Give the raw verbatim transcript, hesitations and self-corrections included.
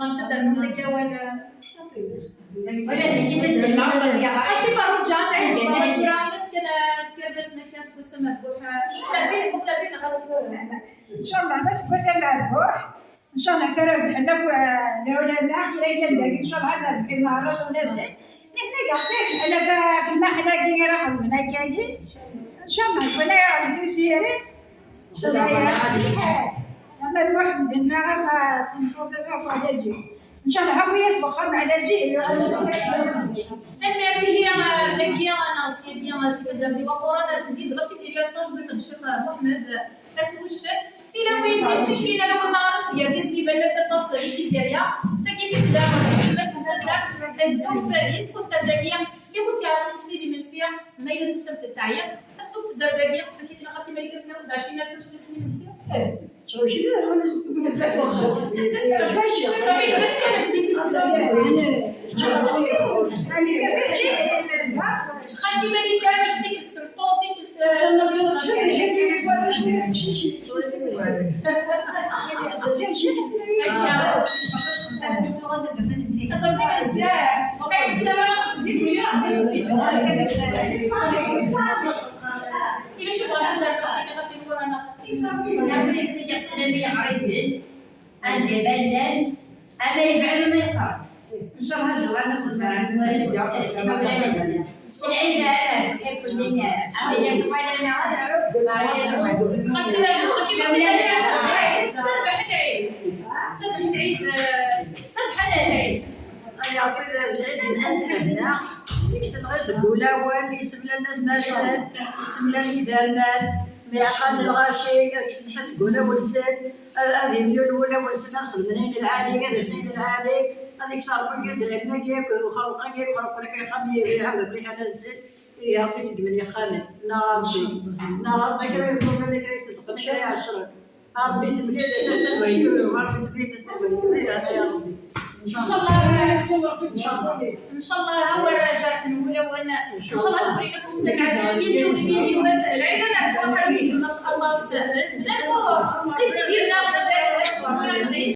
Tebɣamt ad d-ternumt akka awal? Wala d nekk i d aselmaḍ ɣef yaɣ. Xaṭi Ferruǧa, anda yella? Tura i as-kan ssirbasen akka seg wass amerbuḥ. Cukla bin, cukla bin, xaṭi. Incallah d aseggas amerbuḥ. Incallah tara lḥenna akk, eh, lɛulama kra yellan dagi, incallah ad nerbeḥ imeɛraḍ ulazen. Nitni yeɛṭik lḥenna f lmaḥla-agi ara xedmen akkagi. Incallah wala yeɛlez usiri. Ama d Muḥemmed nneɣ ama d tmeṭṭut-nneɣ ɛlaǧi. Incallah akk yat wexxam ɛlaǧi. Tanemmirt-ihi, eh, dagi, eh, neɣ syagi, eh, si taddart-iw aquran, eh, tugid d Tiziri ad tettaǧeḍ i Ccix, eh, Muḥemmed, eh, At Wuccen. Tilawin, tiqcicin, ala wama ara cegger d izniben n aṭas di Tiziri. Tagi mi tella, eh, tlemmast n taddart, ad zun fell-as, kunt dagi, mi kunt yeɛreq nekni d imensi, ma yella tusamt-d teɛyiḍ, ad tsumt dagi, amek i tella xalti Malika tella, d ɛecrin alef n imensi? شكرا. صافي، بس كانت ديك الزمن. شحال كيما قلت لك، ديك السلطون، ديك ال- إلا شي بغا ندير، غادي نقول أنا. نعمل لك تيجي السلامية عريبين. عندي بلدان، أما يبعد ما يقرب. إن شاء الله الجوار ناخذ الفرح، نوري الزيارة، السلامة ولا ننسى. العيد أنا بحب الدنيا، أما يا جماعة أنا عاد أعود، ما عاد أعود. خاطر أنا كيما قلت لك، صباح العيد. صباح العيد، آه، صباح العيد. يا ربي العيد نتمنى يكسب غير دقولاوان، يسمى لنا المال، يسمى لنا يدار المال، ما يعقل الغاشي، يكسب حتى قولاوان سن. هذه مليون ولا وزن ناخذ منين العالي، هذا منين العالي، هذيك صار كل جزء المجيك وخلق جيك خلق لك خمية هذا بلي حنا نزل. يا ربي سيدي من يخالف، نا ربي، نا ربي كرا يكون لك رئيس القدس يا عشرة. ربي سبحانه وتعالى سوى يورو، ربي سبحانه وتعالى يا ربي. إن شاء الله. إن شاء الله هو الراجع حنولة وأنا إن شاء الله نوري لكم السنة الجاية. العيد أنا أسبوع حربي في النص خلاص. لا، هو كيف ديرنا مازال.